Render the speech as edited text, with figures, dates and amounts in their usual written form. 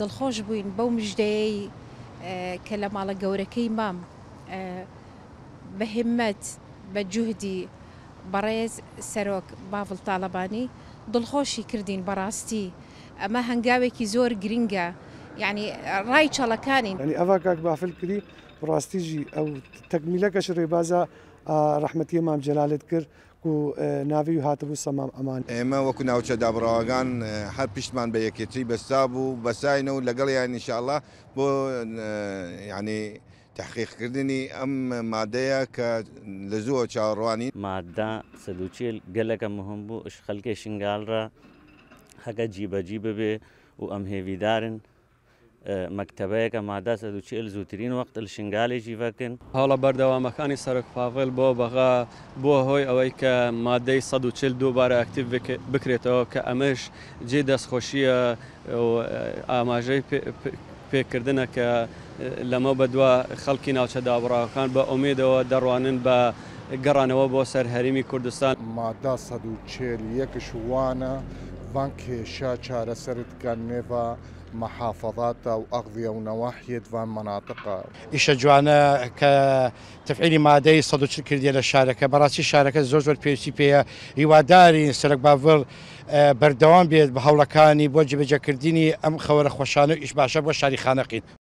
دڵخۆش بووین بەو مژدەیەی کە لە ماڵە گەورەکەی مام بە هیممەت، بە جوهدی بەڕێز سەرۆک باڤڵ تاڵەبانی دڵخۆشی کردین، بەڕاستی ئەمە هەنگاوێکی زۆر گرنگە یانی ڕای چەڵەکانین. یانی ئەڤا کاک بافل کری بڕاستی ژی ئەو تەکمیلەکەش رێبازا رەحمەتیە مام جەلالت کرد کو ناڤی وی هاتبوو سە مام ئەمان. ئێمە وەکو ناوچە دابڕاوەکان هەر پشتمان بە یەکێتی بەستابوو بەساینە و لەگەڵیان ان شاء اللە بۆ یانی تحقیق کردنی ئەم مادەیە کە لە زووەوە چاوەڕوانین. مادە 140 گەلەکە مهم بوو ئش خەلکێ شنگال را هەکە جیبەجی ببێ و ئەم هێڤیدارن مەکتەبەیەکە مادە 140 زووترین وەخت ال شنگالێ جیڤەکن. هەوڵە بەردەوامەکانی سەرۆک پاڤێل بۆ بەغا بووە هۆی ئەوەی کە مادەی 140 دووبارە ئەکتیڤ بکرێتەوە کە ئەمەش جێی دەستخۆشییە و ئاماژەی پێکردنە کە لەمە بەدوا خەڵکی ناوچە دابڕاوەکان بە ئومێدەوە دەڕوانن بە گەڕانەوە بۆ سەر هەرێمی کوردستان. مادە 140 یەکش وانە ڤان کێشە چارەسەرت کە نێڤا مەحافەزاتە و ئەغذیە و نەواحیەت ڤان مەناتقە. ئیشە جوانە کە تەفعیلی مادەی 140 کردیە لە شارەکە بەڕاستی شارەکە زۆر زۆر پێویستی پێیە هیوادارین سەرۆک باڤڵ بەردەوام بێت بە هەوڵەکانی بۆ جێبەجێکردنی ئەم خەوەرە خۆشانە و ئیش باشە بۆ شاری خانەقین.